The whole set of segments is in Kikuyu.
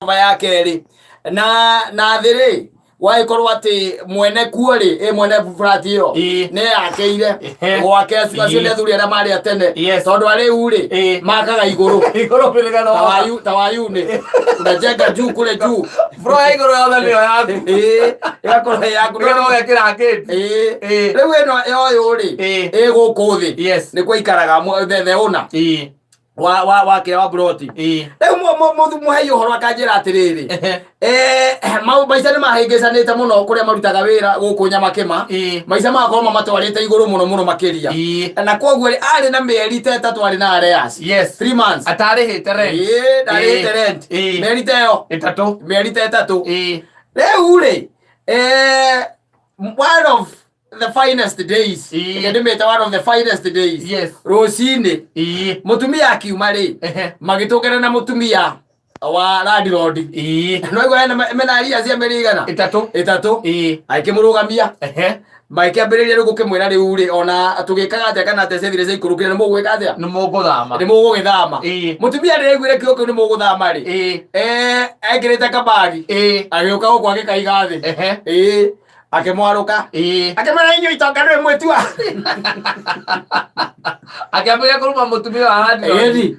Ya kerĩ na thĩ rĩ, gwagĩkorwo atĩ mwene kuo rĩ, ĩ mwene flat ĩyo nĩ yakĩire gwake. Acio nĩ athuri arĩa marĩ a tene, tondũ arĩu rĩ, makaga igũrũ. Igũrũ birigano. Tawayuni unajenga juu kule juu. Floor ya igũrũ yothe nĩyo yaku. Ĩĩ, ĩgakorwo ĩ yaku. Nĩgetha ũgekĩra gate. Ĩĩ. Rĩu ĩno yoyũ rĩ, ĩ gũkũ thĩ, nĩkuo aikaraga the owner wa kĩrĩa wa broti. Rĩu mũhei ũhoro akanjĩra atĩrĩrĩ, maica nĩ mahĩngĩcanĩte mũno kũrĩa marutaga wĩra gũkũ Nyamakĩma. Maica magakorwo mamatwarĩte igũrũ mũno mũno makĩria, na koguo rĩ, arĩ na mĩeri ta 3 arĩ na arrears. 3 months. Atarĩhĩte rent. Ĩĩ, ndarĩhĩte rent. Mĩeri ta ĩyo. 3. Mĩeri ta 3. Rĩu rĩ, one of the finest days, reke ndĩmĩte one of the finest days, rũcinĩ mũtumia akiuma rĩ, magĩtũngana na mũtumia wa landlord. No igua ena mena aria cia mĩeri igana? 3. 3. Agĩkĩmũrũgamia. Magĩkĩambĩrĩria rĩu gũkĩmwĩra, rĩu rĩ, ona tũgĩkaga atĩa kana atĩa, ciathire ciaikũrũkire, nĩ mũgwĩka atĩa? Nĩ mũgũthama. Nĩ mũgũgĩthama. Mũtumia rĩrĩa aiguire kiugo kĩu, nĩ mũgũthama rĩ, ekĩrĩte kabagi, agĩũka gũkũ, agĩkaiga thĩ. Ĩĩ, akĩmwarũka, akĩmwĩra, "Inyuĩ itonga nĩ mwĩtua." Akĩambĩrĩria kũruma mũtumia wa landlord. Ĩni.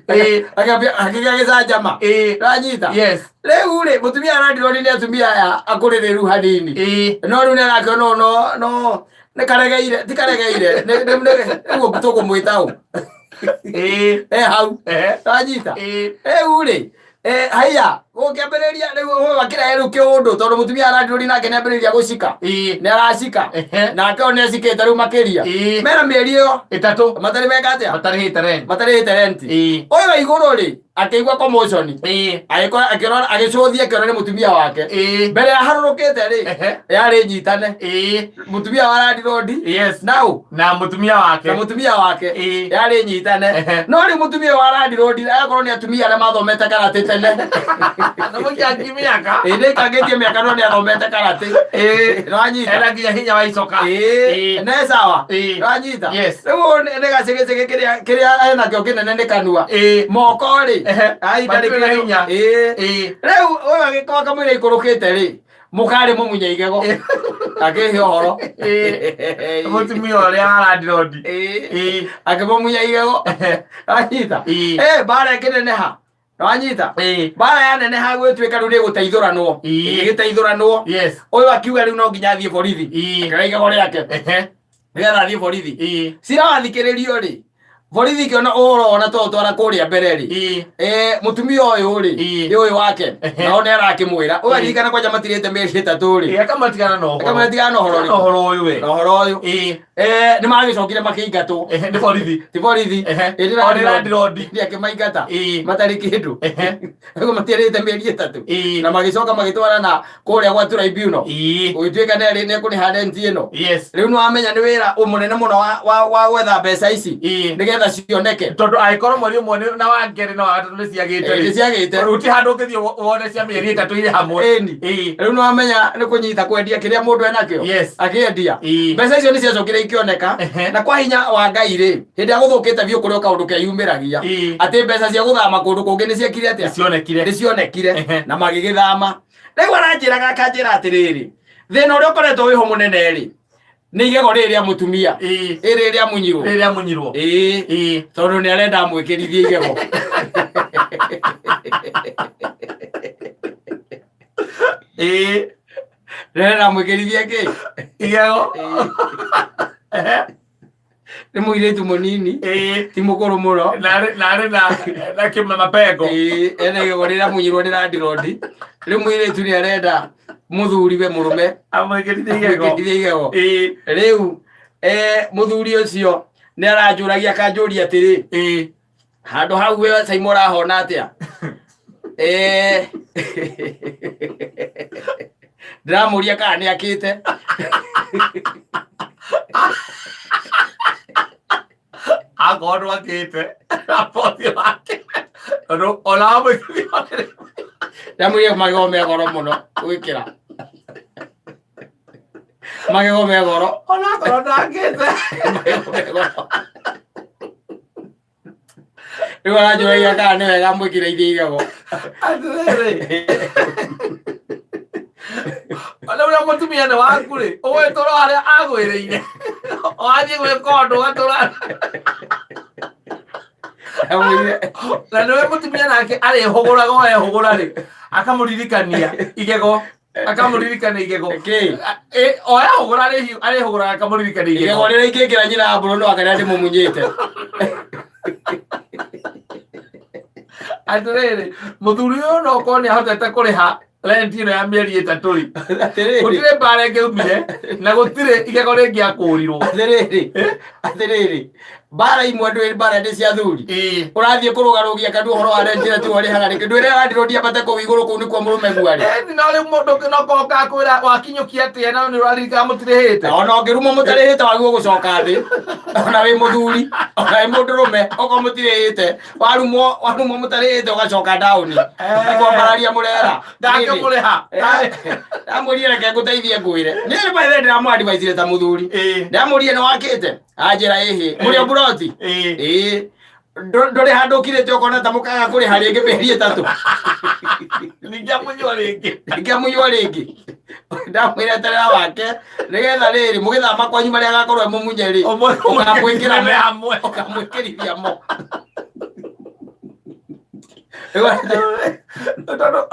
Akĩambia akĩgĩa gĩcanjama. Ũranyita? Yes. Rĩu rĩ, mũtumia wa landlord nĩ atumia aya akũrĩrĩru hanini, no rĩu nĩ arakĩona no nĩ karegeire, ti karegeire, ũguo tũkũmwĩta ũ. E hau. Ũranyita? Rĩu rĩ, haiya, gũkĩambĩrĩria rĩu ũyũ akĩrehe rĩu kĩũndũ, tondũ mũtumia wa landlord nake nĩ ambĩrĩria gũcika. Nĩ aracika. Nake ũyũ nĩ acikĩte rĩu makĩria. Mena mĩeri ĩyo 3. Matarĩ meka atĩa? Matarĩhĩte rent. Matarĩhĩte rent. Ũyũ wa igũrũ rĩ, akĩigua commotion, agĩkora, akĩrora, agĩcũthia, akĩona nĩ mũtumia wake. Mbere ya harũrũkĩte rĩ, yarĩ nyitane mũtumia wa landlord nau Na mũtumia wake. Na mũtumia wake. Yarĩ nyitane. No rĩu mũtumia wa landlord agakorwo nĩ atumia arĩa mathomete karate tene. Nĩ mũikangi mĩaka. Ĩĩ, nĩ aikangĩtie mĩaka, no nĩ athomete karate. Nĩwanyita? Ena nginya hinya wa icoka. Ĩĩ, ne sawa. Nĩwanyita? Yes. Rĩu nĩ gacĩgĩcĩgĩ kĩrĩa enakĩo kĩnene nĩ kanua. Moko rĩ, ai, ndarĩ Matirĩ na kĩndũ. hinya. Ĩĩ. Rĩu ũyũ agĩkorwo kamũira ikũrũkĩte rĩ, mũkarĩ mũmunye igego, akĩhe ũhoro. Mũtumia ũrĩa wa landlord. Ĩĩ. Akĩmũmunya igego, anyita. Mbara ĩkĩneneha, wanyita? Mbara yaneneha, gwĩtuĩka rĩu nĩ gũteithũranwo. Ĩgĩteithũranwo. Ũyũ akiuga rĩu no nginya athiĩ borithi. Akĩoya igego rĩake nĩgetha athiĩ borithi. Cira wathikĩrĩrio rĩ, borithi ikĩona ũhoro ona to twara kũrĩa mbere rĩ, mũtumia ũyũ rĩ, nĩ ũyũ wake. Nao nĩ arakĩmwĩra ũyũ aririkana kwanja matirĩte mĩeri 3 rĩ. Akamatigana na ũhoro. Akamatigana na ũhoro Na ũrĩkũ? ũhoro ũyũ we. Na ũhoro ũyũ. Nĩ magĩcokire makĩingatwo. Nĩ borithi. Ti borithi. Ĩ, O nĩ landlord. Nĩ akĩmaingata matarĩ kĩndũ. Rĩu matiarĩte mĩeri 3. Na magĩcoka magĩtwara na kũrĩa gwa tribunal. Gũgĩtuĩka nĩ nĩekũrĩha rent ĩno. Rĩu nĩ wamenya nĩ wĩra mũnene mũno wa gwetha mbeca ici nĩgetha cioneke. Tondũ angĩkorwo mweri ũmwe na wa kerĩ na wa gatatũ nĩ ciagĩte Ĩĩ, nĩ ciagĩte. Rĩu ti handũ ũngĩthiĩ wone cia mĩeri 3 irĩ hamwe. Ĩni. Rĩu nĩ wamenya nĩ kũnyita kwendia kĩrĩa mũndũ enakĩo. Akĩendia. Mbeca icio nĩ ciacokire ikĩoneka. Na kwa hinya wa Ngai rĩ, hĩndĩ ĩrĩa gũthũkĩte biũ kũrĩ o kaũndũ keyumĩragia, atĩ mbeca cia gũthama kũndũ kũngĩ nĩ ciekire atĩa? Nĩ cionekire. Nĩ cionekire. Na magĩgĩthama. Rĩu aranjĩraga, akanjĩra atĩrĩrĩ, thĩna ũrĩa ũkoretwo wĩho mũnene rĩ, nĩ igego rĩrĩ rĩa mũtumia, rĩrĩ rĩa munyirwo. Rĩrĩa munyirwo. Ĩĩ. Tondũ nĩ arenda amwĩkĩrithie igego. Nĩ arenda amwĩkĩrithie kĩ? Igego. Nĩ mũirĩtu mũnini, ti mũkũrũ mũno. Narĩ na kĩmapengo. Ĩĩ, ena igego rĩrĩa munyirwo nĩ landlord. Rĩu mũirĩtu nĩ arenda mũthuriwe mũrũme amwĩkĩrithie igego. Amwĩkĩrithie igego. Rĩu mũthuri ũcio nĩ aranjũragia, akanjũria atĩrĩ, handũ hau we Saimo ũrahona atĩa? Ndĩramũria kana nĩ akĩte. Akorwo ndwakĩte bothi wake, tondũ ona wamwĩkĩrithia. Ndamũria magego me goro mũno gwĩkĩra, magego me goro. Ona akorwo ndakĩte. Magego me goro. Rĩu aranjũragia kana nĩ wega mwĩkĩre ithie igego. Atĩrĩrĩ, ona ũrĩa mũtumia nĩ waku rĩ, ũgwĩtũra harĩa agwĩrĩire, wathiĩ gwĩka ũndũ ũgatũra. Amwĩrire Na nĩwe mũtumia nake arĩhũgũraga o ehũgũra rĩ, akamũririkania igego, akamũririkania igego. Kĩ? O ehũgũra arĩhũgũraga akamũririkania Igego igego. rĩrĩa ingĩkĩra nyina wa mbũrũ no akarĩa ndĩmũmunyĩte. Atĩrĩrĩ, mũthuri ũyũ no korwo nĩ ahotete kũrĩha rent ĩno ya mĩeri 3 rĩ, Atĩrĩrĩ. Gũtirĩ mbara ĩngĩumire na gũtirĩ igego rĩngĩ akũrirwo. Atĩrĩrĩ. Atĩrĩrĩ. Mbara imwe ndũĩ mbara nĩ cia thuri. Ĩĩ. Ũrathiĩ kũrũgarũgia kanua ũhoro wa rent na tiwe ũrĩhaga rĩngĩ. Ndwĩre landlord ambate kũu igũrũ kũu nĩkuo mũrũme guarĩ. Ĩni no rĩu mũndũ ũngĩ no korwo kakwĩra wakinyũkia atĩa na nĩ ũraririkana mũtirĩhĩte. Ona ũngĩrumwo mũtarĩhĩte wagĩrĩirwo gũcoka thĩ. Ona wĩ mũthuri, ona wĩ mũndũrũme, okorwo mũtirĩhĩte, warumwo warumwo mũtarĩhĩte ũgacoka down. Kwambararia mũrera. Ndangĩmũrĩha. Ndamwĩrire reke ngũteithie ngwĩre. Niĩ nĩ maithe ndĩramũ-advise ta mũthuri. Ĩĩ. Ndamũrire nĩ wakĩte? Anjĩra ĩhĩ. Mũrĩ o mburoti? Ĩĩ. Ĩĩ. Ndũrĩ handũ ũkirĩte ũkona ta mũkaga kũrĩha rĩngĩ mĩeri 3. Ningĩ amũnyua rĩngĩ. Ningĩ amũnyua rĩngĩ. Ndamwĩra eterera wake nĩgetha rĩrĩ mũgĩthama kwanyu marĩa agakorwo e mũmunye rĩ ũkamwĩkĩra mo hamwe. Ũkamwĩkĩrithia mo. Tondũ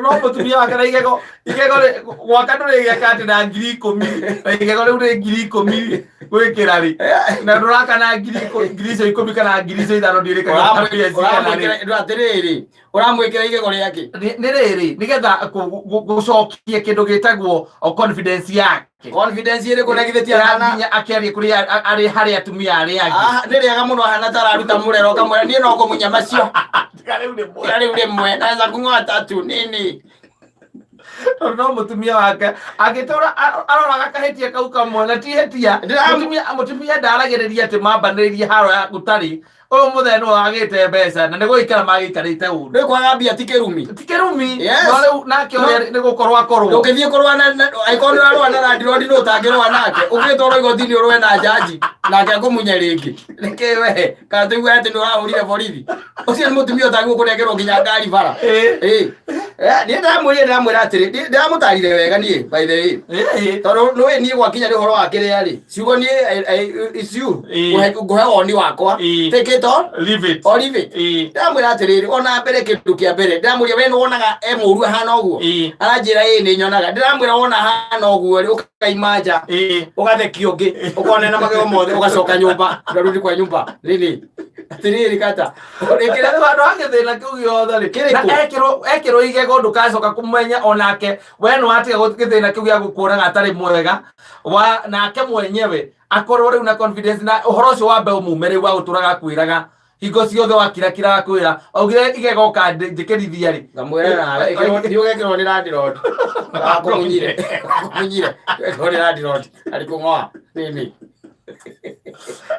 no mũtumia wake na igego igego rĩ- gwaka ndũrĩgĩaka atĩ na 10,000, na igego rĩu nĩ 10,000 gwĩkĩra rĩ, na ndũraka na 10,000 kana 5,000 ndiĩrĩkaga mbia cigana rĩ. Atĩrĩrĩ, ũramwĩkĩra igego rĩake. Nĩ rĩrĩ nĩgetha gũcokia kĩndũ gĩtagwo o confidence yake. Confidence ĩrĩkũ na githĩ ti Ya ahana nginya akĩaria kũrĩ arĩ harĩ atumia arĩa angĩ. Ah, nĩ rĩega mũno ahana ta araruta mũrero ũkamwĩra niĩ no ngũmunya macio. Tiga rĩu rĩmwe. Tiga rĩu rĩmwe naweza kung'oa tatu nini. Tondũ no mũtumia wake angĩtũra aroraga kahĩtia kau kamwe na ti hĩtia. Mũtumia ndaragĩrĩria atĩ mambanĩrĩrie haro ya gũtarĩ ũyũ mũthee nĩwe wagĩte mbeca na nĩ gũikara magĩikarĩte ũru. Rĩu kwaga mbia ti kĩrumi. Ti kĩrumi. Yes. No rĩu nake ũrĩa nĩ gũkorwo akorwo Ndũngĩthiĩ kũrũa na angĩkorwo nĩ ũrarũa na landlord nĩ ũtangĩrũa nake. Ũngĩtwarwo igoti-inĩ ũrũe na jaji nake akũmunye rĩngĩ. Nĩkĩ we kana tũigue atĩ nĩ ũrahũrire borithi. Ũcio nĩ mũtumia ũtagĩrĩirwo kũnengerwo nginya ngari bara. Ĩĩ. Ĩĩ. Niĩ ndĩramwĩrire ndĩramwĩra atĩrĩ ndĩramũtarire wega niĩ by the way. Ĩĩ. Tondũ nĩũĩ niĩ gwakinya nĩ ũhoro wa kĩrĩa rĩ ciugo niĩ it's you. Ĩĩ. Ngũhe woni wakwa. Ĩĩ. Take it or Leave it. or leave it. Ĩĩ. Ndĩramwĩra atĩrĩrĩ ona mbere kĩndũ kĩa mbere ndĩramwĩra we nĩwonaga e mũru ahana ũguo. Ĩĩ. Aranjĩra ĩĩ nĩ nyonaga. Ndĩramwĩra wona ahana ũguo rĩ ũkaima nja. Ĩĩ. Ũgathekio ũngĩ ũkona na magego mothe ũgacoka nyũmba unarudi kwa nyumba nini atĩrĩrĩ kata Rĩkĩra handũ ha gĩthĩna kĩu gĩothe rĩ. Kĩrĩkũ? Na ekĩrwo igego ndũkacoka kũmenya onake we nĩ watiga gĩthĩna kĩu gĩa gũkuonaga atarĩ mwega wa nake mwenyewe akorwo rĩu na confidence na ũhoro ũcio wambe ũmume rĩu wa gũtũraga akwĩraga hingo ciothe wakirakira akwĩra augire igego ũkanjĩkĩrithia rĩ. Ngamwĩra nawe ĩkĩrwo thiĩ ũgekĩrwo nĩ landlord. Akũmunyire akũmunyire ĩkĩrwo nĩ landlord arĩ kũng'oa nini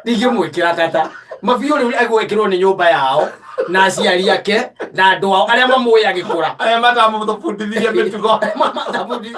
ndingĩmwĩkĩra kata mabiũ rĩu egwĩkĩrwo nĩ nyũmba yao na aciari ake na andũ ao arĩa mamũĩ agĩkũra. Arĩa matamũbundithirie mĩtugo.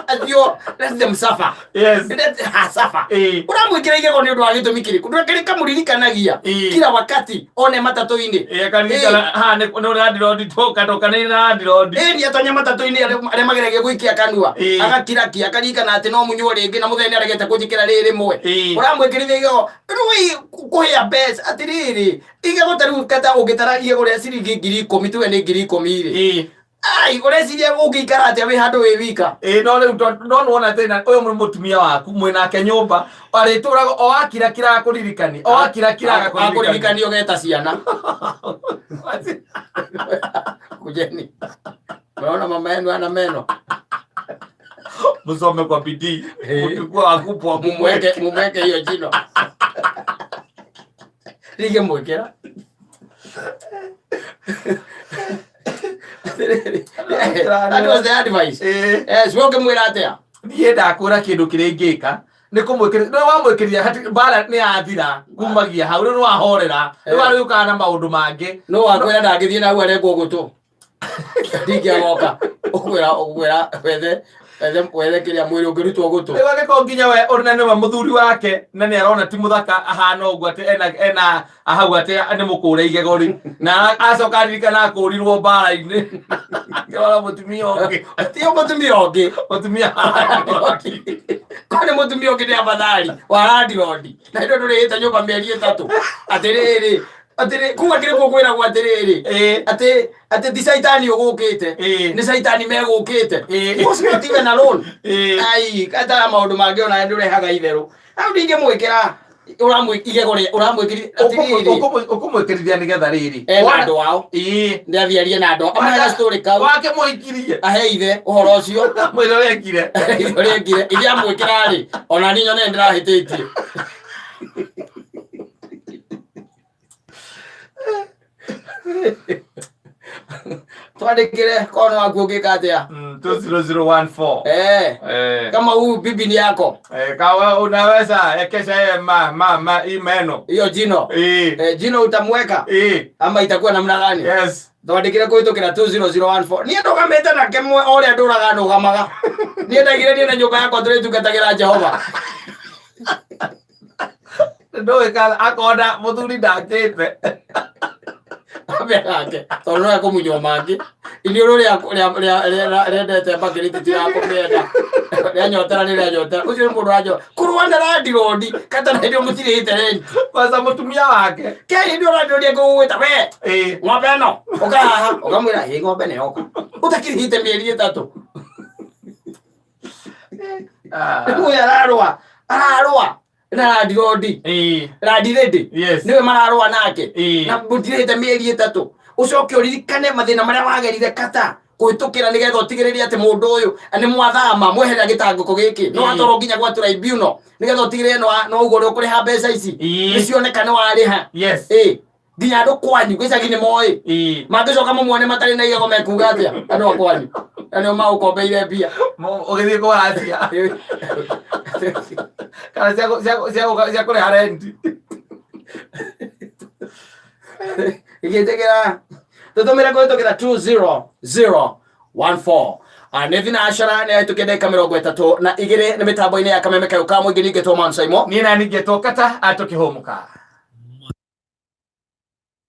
Acio let them suffer. Yes. Let her suffer. Ĩĩ. Ũramwĩkĩra igego nĩ ũndũ wa gĩtũmi kĩrĩkũ ndũkĩrĩ kamũririkanagia Ĩĩ. kila wakati one matatũ-inĩ. Ĩĩ, akaririkana haha nĩ nĩ landlord tũkatũkanĩire na landlord. Ĩĩ nĩ atonya matatũ-inĩ arĩa mageragia gũikia kanua. Ĩĩ. Agakirakia akaririkana atĩ no mũnyuo rĩngĩ na mũthee nĩ aregete kũnjĩkĩra rĩrĩ rĩmwe. Ĩĩ. Ũramwĩkĩrithia igego rĩu kũhĩa mbeca atĩrĩrĩ igego ta rĩu kata ũngĩtara igego rĩa ciringi 10,000 tuge nĩ 10,000 rĩ. Ĩĩ. Ai ũreciria ũngĩikara atĩa wĩ handũ wĩ wika? Ĩĩ no rĩu no nĩwona thĩna ũyũ nĩ mũtumia waku mwĩnake nyũmba arĩtũraga o akirakira akũririkani o akirakira agakũririkani. Akũririkani ũgeta ciana. Kujeni. Unaona mama yenu ana meno. Msome kwa bidii. Ĩĩ. Mkikuwa wakubwa Mumweke mumweke hiyo jino. Ndingĩmwĩkĩra. That was the advice. Ĩĩ. Yes, we ũngĩmwĩra atĩa? Niĩ ndakwĩra kĩndũ kĩrĩa ingĩka nĩ kũmwĩkĩra nĩ wamwĩkĩrire mbara nĩ yathira kumagia hau rĩu nĩ wahorera rĩu arĩũkaga na maũndũ mangĩ. No wakwĩra ndangĩthiĩ na hau arengwo gũtũ. Ndingĩagoka. Ũkwĩra ũkwĩra wethe Wethe wethe kĩrĩa mwĩrĩ ũngĩrutwo gũtũ. Rĩu angĩkorwo nginya we ũrĩ nĩwe mũthuri wake na nĩ arona ti mũthaka ahana ũguo atĩ ena ena hau atĩ nĩ mũkũre igego rĩ na acoka aririkana akũrirwo mbara-inĩ akĩrora mũtumia ũngĩ. Ti mũtumia ũngĩ. Mũtumia. Ko nĩ mũtumia ũngĩ nĩ afadhali wa landlord. Na hĩndĩ ĩyo ndũrĩhĩte nyũmba mĩeri 3. Atĩrĩrĩ, atĩrĩ kuma kĩrĩkũ kwĩragwo atĩrĩrĩ atĩ atĩ ti caitani ũgũkĩte, nĩ caitani megũkĩte. Was not even alone. Ai, kata maũndũ mangĩ ona ndũrehaga itherũ. Hau ndingĩmwĩkĩra ũramwĩ igego rĩa ũramwĩkĩri atĩrĩrĩ. Ũkũmwĩkĩrithia nĩgetha rĩrĩ Ena andũ ao. Nĩ athiĩ arie na andũ ao. Amũhe gastory kau. Wake mũhikirie. Ahe ithe ũhoro ũcio. Mwĩre ũrĩa ekire. Ithe ũrĩa ekire. Ithe amwĩkĩra rĩ, ona niĩ nyone nĩndĩrahĩtĩtie. Twandĩkĩre kono waku ũngĩka atĩa. 20014. Kama huyu bibi ni yako. Kawa unaweza ekesha yeye ma ma ma hii meno. Hiyo jino. Jino utamweka ama itakuwa namna gani? Yes. Twandĩkĩre kũhĩtũkĩra 20014. Niĩ ndũgamĩte nake mwe o ũrĩa ndũraga nũgamaga. Niĩ ndaigire niĩ na nyũmba yakwa tũrĩtungatagĩra Jehova. Ndũĩ kana akona mũthuri ndakĩte. Ambe nake tondũ no ekũmunywo mangĩ. Iniũrũ rĩendete mbakĩri titirakũmĩenda. Rĩanyotera nĩ rĩanyotera. Ũcio nĩ mũndũ ũranjo. Kũrũa na landlord kata na hĩndĩ ĩyo mũtirĩhĩte rent. Kwanza mũtumia wake. Ke hĩndĩ ĩyo landlord ekũgũgwĩta we. Ng'ombe ĩno ũka haha ũkamwĩra hĩ ng'ombe nĩ yoka. Ũtakĩrĩhĩte mĩeri 3. Rĩu ũyũ ararũa ararũa na landlord. Landlady. Yes. Nĩwe mararũa nake. Na mũtirĩhĩte mĩeri 3. Ũcoke ũririkane mathĩna marĩa wagerire kata kũhĩtũkĩra nĩgetha ũtigĩrĩre atĩ mũndũ ũyũ nĩ mwathama mweherera gĩtangĩko gĩkĩ. No atwarwo nginya gwa tribunal nĩgetha ũtigĩrĩre no ũguo ũrĩa ũkũrĩha mbeca ici. Nĩcioneka nĩ warĩha. Yes. Nginya andũ kwanyu gĩcagi nĩ moĩ. Mangĩcoka mamwone matarĩ na igego mekuga atĩa andũ a kwanyu. Na nĩo magũkombeire mbia. Ũgĩthiĩ kũracia. Kana cia kũrĩha rent. Igĩtĩkĩra tũtũmĩre kũhĩtũkĩra 20014. Nĩ thinacara nĩ ahĩtũkia ndagĩka 32 nĩ mĩtambo-inĩ ya kameme kayũ ka mũingĩ ningĩ Thomas Saimo. Niĩ na ningĩ tũkata tũkĩhũmũka.